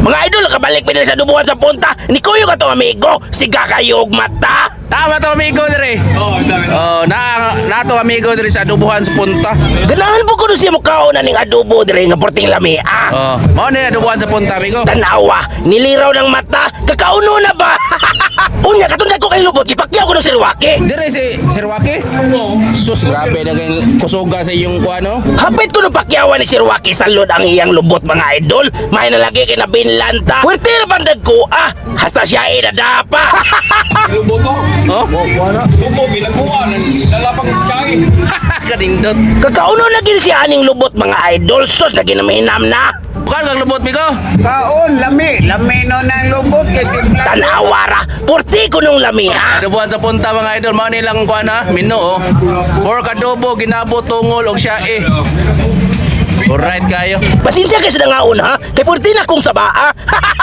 Mga idol, nakabalik pa sa adobohan sa Punta. Ni kuyo ka to, amigo. Siga kayo og mata. Tama to, amigo, dire. Oo, dami. Oh, na nato amigo dire sa adobohan sa Punta. Ganahan po ko siya mukhaon na ning adobo dire nga porting lami ah. Oh, mao ni adobohan sa Punta, amigo. Tanawa, niliraw ng mata, kakauno na ba? Unya, katundag ko kay lubot, gipakyaw ko ng sirwake. Dire si Sir Waki? Oo. Sus, grabe na kay kusuga sa iyong kuano. Hapit ko nung pakyawan ni Sir Waki, salod ang iyang lubot, mga idol. May nalagi kay nabinlanta. Pwerte ra bandag ko ah. Hasta siya ay nadapa. Lubot to. Oh, Lubot, ginakuha. Lalapang siya. kanindot. Kakauno na gin siya aning lubot, mga idol. Sus, na ginamihinam na. Bukan kang lubot, migo. Kaon, lami. Lami no ng lubot kay timpla. Tanawa ra. Purti ko nung lami ah. Adobohan sa Punta, mga idol, mao ni lang kuan ha. Mino oh. Pork adobo ginabo tungol og siya eh. Alright kayo. Pasensya kay sa nangaon ha. Kay purti na kong sabaa.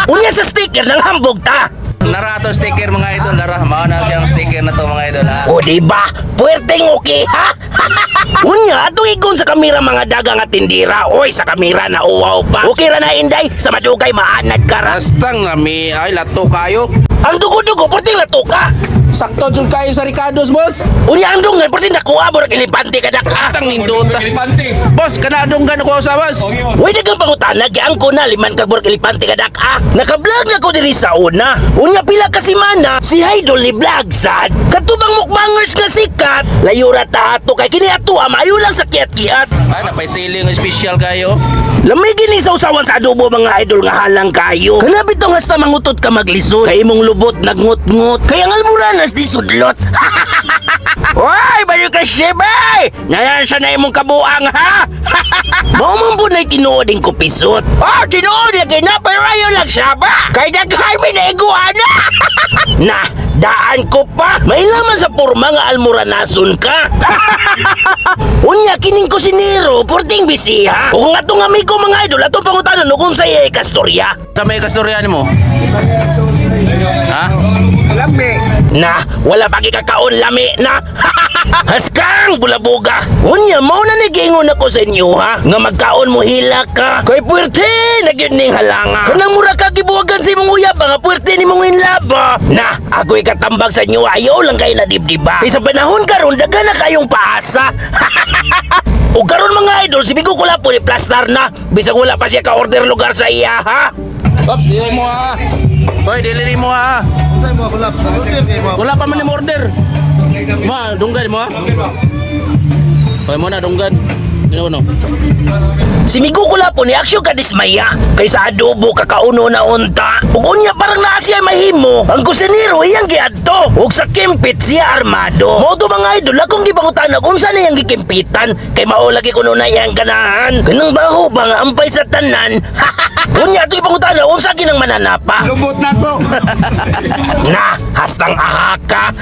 Unya sa sticker ng hambog ta. Nara to sticker, mga idol, nara. Mao na siyang sticker na to, mga idol ha. O di ba? Puwerteng okay ha? Unya, atong igon sa kamera mga daga nga tindira. Oy, sa kamera na uwaw pa. Okay ra na inday, sa madugay maanad ka ra. Hastang lami ay lato kayo. Ang dugo-dugo, puwerteng lato ka. Sakto jud kayo sa Ricardo's, boss. Unya ang dunggan, puwerteng nakuha mo elepante ka dak ah. Tang nindota. Elepante. Boss, kana dunggan ko sa boss. Okay mo. Uy, dagang pangutana, giang ko na, liman ka burk elepante ka dak ah. Nakablog na ko diri sa una. Unya pila ka semana, si Idol ni vlog sad. Katubang mukbangers nga sikat. Layo ra ta ato kay kini ato ah, maayo lang sa kiat-kiat. Ay, napay siling special kayo. Lamigin ni sausawan sa adobo, mga idol, nga halang kayo. Kana bitong hasta mangutot ka maglisod. Kay imong lubot nagngot-ngot. Kay ang almoranas di sudlot. Oy, baliw ka sibay! Ngayon siya na imong kabuang ha? Mao man po na'y tinuod ang kupisot. Oh, tinuod lagi na, pero ayaw lang siya ba? Kay daghay may naiguan na! Na, daan ko pa. May laman sa porma nga almoranason ka. Unya, kining kusinero, porting bisiha. O nga itong amigo, mga idol, atong pangutanan no kung sa iya kastorya. Sa may kastorya nimo? Ha? Lami. Na, wala pa kakaon lami na. Haskang bulabuga. Unya, mao na nagingon ako sa inyo ha. Nga magkaon mo hila ka. Kay puwerte na gyud ning halanga. Kanang mura ka gibuwagan sa imong uyab nga puwerte ni mong inlaba. Na, ako'y katambag sa inyo, ayaw lang kayo na dibdiba. Kay sa panahon karon daghan na kayong paasa. O karon mga idol, si Bigo Kulapo ni plastar na. Bisag wala pa siya ka-order lugar sa iya ha. Pops, dili mo ha. Boy, dili mo ha. Wala pa man ni order. Ma, dunggan mo ha. Hoy mo na dunggan. Ino no. Si Migo Kulapo ni aksyon ka dismaya. Kay sa adobo kakauno na unta. Ug unya parang naa siya mahimo. Ang kusinero iyang giadto. Ug sa kimpit siya armado. Mao to mga idol akong gipangutana kung saan iyang gikimpitan. Kay mao lagi kuno na iyang ganahan. Kanang baho ba nga ampay sa tanan. Unya ato ipangutana unsa ginang mananapa. Lubot na ko. Na, hastang ahaka.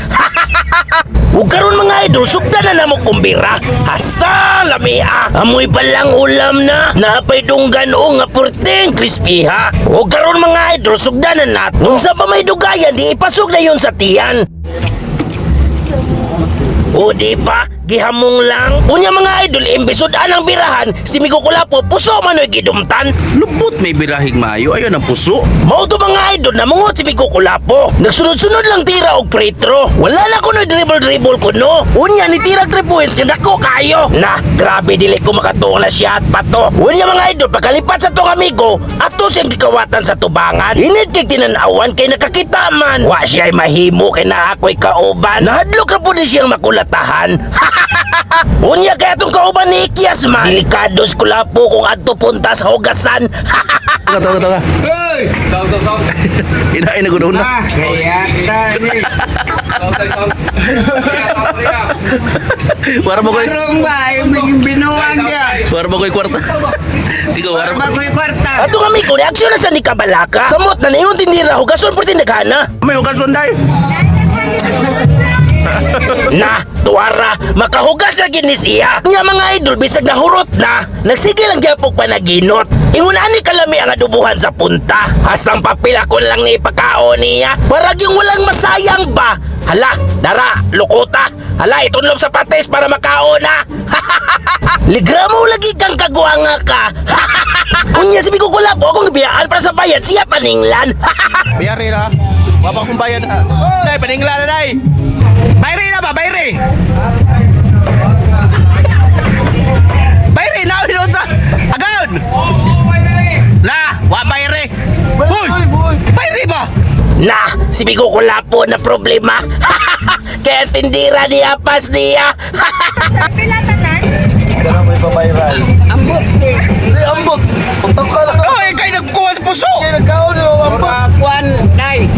Ug karon mga idol, sugdan na namo kumbira. Hasta lamia. Amoy pa lang ulam na. Naapay dunggan o nga purting crispy ha. Ug karon mga idol, sugdan na nat. Unsa pa may dugayan, di ipasok na yon sa tiyan. O di ba? Gihamong lang. Unya mga idol, imbes sudan ang birahan, si Migo Kulapo puso man oy gidumtan. Lubot may birahig maayo ayo ng puso. Mao to mga idol na mungot si Migo Kulapo. Nagsunod-sunod lang tira og pretro. Wala na kuno dribble-dribble kuno. Unya ni tira 3 points kay dako kayo. Na, grabe dili ko makatuong na shot pa to. Unya mga idol pagkalipat sa tong amigo, ato siyang gikawatan sa tubangan. Init kay tinan-awan kay nakakita man. Wa siya mahimo kay naa ako'y kauban. Nahadlok ra pud ni siyang makulatahan. Unya kay atong kauban ni Ikias man. Delikado si Kulapo kung adto punta sa hugasan. Taga taga taga. Hey! Sound, sound, sound. Inain na gud una. Ah, kaya tani. Sound, sound, sound. Kaya, Wara mo koy. Karong ba ay maging binuang ka. Wara mo koy kwarta. Ikaw wara Ba ko'y kwarta. Ato kami ko reaksyon na sa ni Kabalaka. Samot na niyon tindira hugason por tindaghana. May hugason dai. Na, tuwara, makahugas na gid ni siya. Nga mga idol bisag nahurot na, nagsige lang gyapok panaginot. Ingon ani kalami ang adubuhan sa Punta. Hastang papel ako lang ni ipakaon niya. Parag yung walang masayang ba? Hala, dara, lukota. Hala, itunlob sa patis para makaon na. Ligramo lagi kang kaguanga ka. Unya si Bigo Kulap, akong biyaan para sa bayad siya paninglan. Bayari na. Wala pa akong bayad na. Day, paningla na day. Bayri na ba? Bayri! Bayri na! Hinoon sa... Agaon! Na! Wa bayri! Uy! Bayri ba? Na, si Bigo Kulapo na problema. Kaya tindira niya pas niya. Sir, pila tanan? Kaya may pa-viral. Ambot. Si ambot. Pagtang ka lang. Oy, kay nagkuha sa puso! Kaya nagkaon yung ambot. Murag kwan, day.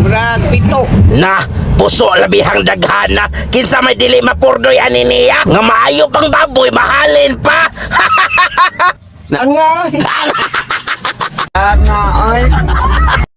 Murag pito. Na, puso labihang daghana. Kinsa may dili mapurdoy ani niya. Nga maayo pang baboy, mahalin pa. Ang nga, ay.